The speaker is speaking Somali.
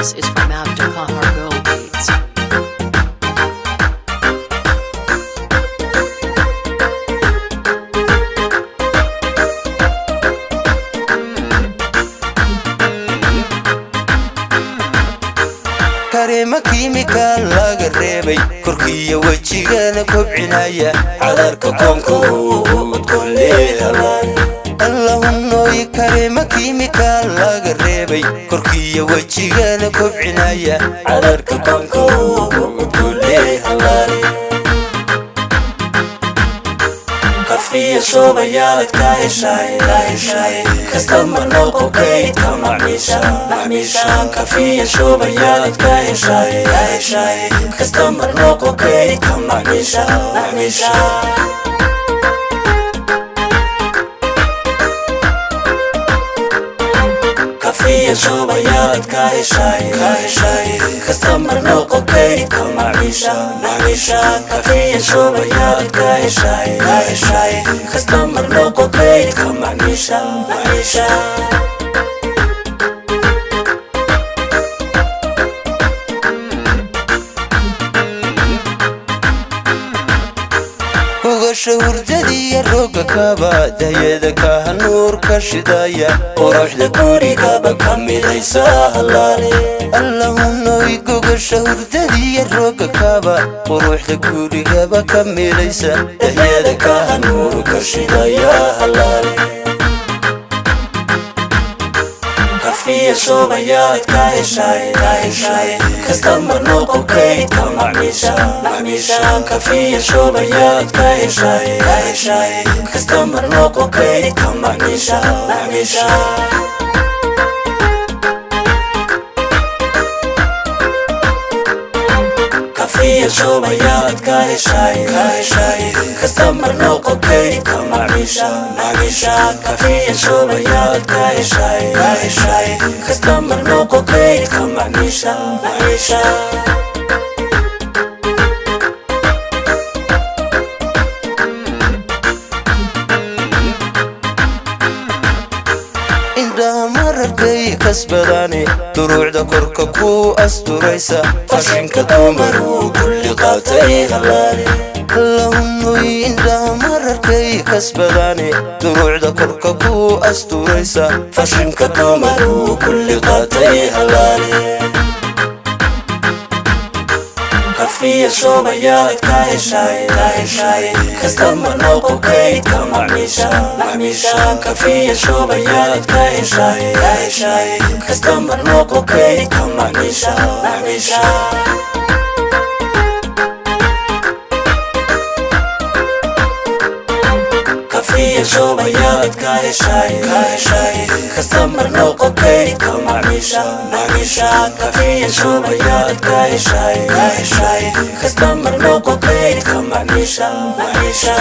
This is from Abdulkahar Gold Beats. Kareema kiimika laga reebay, korkiiyo wejigana kobcinaya, cadarka koonka Allahunooy. Kareema kiimika laga reebay, korkiiyo wejigana kobcinaya, cadarka koonka. Kafiya shubayaalad ka heshay, ka heshay, customer noqo kaydka macmiisha, macmiisha. Kafiya shubayaalad ka heshay, ka heshay, customer noqo kaydka macmiisha, macmiisha. Kafiya shubayaalad ka heshay, ka heshay, customer noqo kaydka macmiisha, macmiisha. Kafiya shubayaalad ka heshay, ka heshay, customer noqo kaydka macmiisha, macmiisha. Gogasha hurdadiya rooga kaba, dayada kaha nuurka shidaya, quruxda gurigaba ka midaysa halaale Allahunoy. Gogasha hurdadiya rooga kaba, quruxda gurigaba ka midaysa, dahyada kaha nuurka shidaya halaale. Kafiya shubayaad ka heshay, ka heshay, customer noqo kaydka macmiisha, macmiisha. Kafiya shubayaad ka heshay, ka heshay, customer noqo kaydka macmiisha, macmiisha. Kafiya shubayaad ka heshay, ka heshay, customer noqo kaydka macmiisha, macmiisha. Kafiya shubayaad ka heshay, ka heshay, customer noqo kaydka macmiisha, macmiisha. Indhaha mararkay kasbadaani, duruucda korka ku asturaysa, fashinka dumaruu kulli qaatay halaale Allahunoy. Indhaha mararkay kasbadaani, duruucda korka ku asturaysa, fashinka dumaruu kulli qaatay halaale. Kafiya shubayaad ka heshay, ka heshay, customer noqo kaydka macmiisha, macmiisha. Kafiya shubayaad ka heshay, ka heshay, customer noqo kaydka macmiisha, macmiisha. Kafiya shubayaad ka heshay, ka heshay, customer noqo kaydka macmiisha, macmiisha. Kafiya shubayaad ka heshay, ka heshay, customer noqo kaydka macmiisha, macmiisha.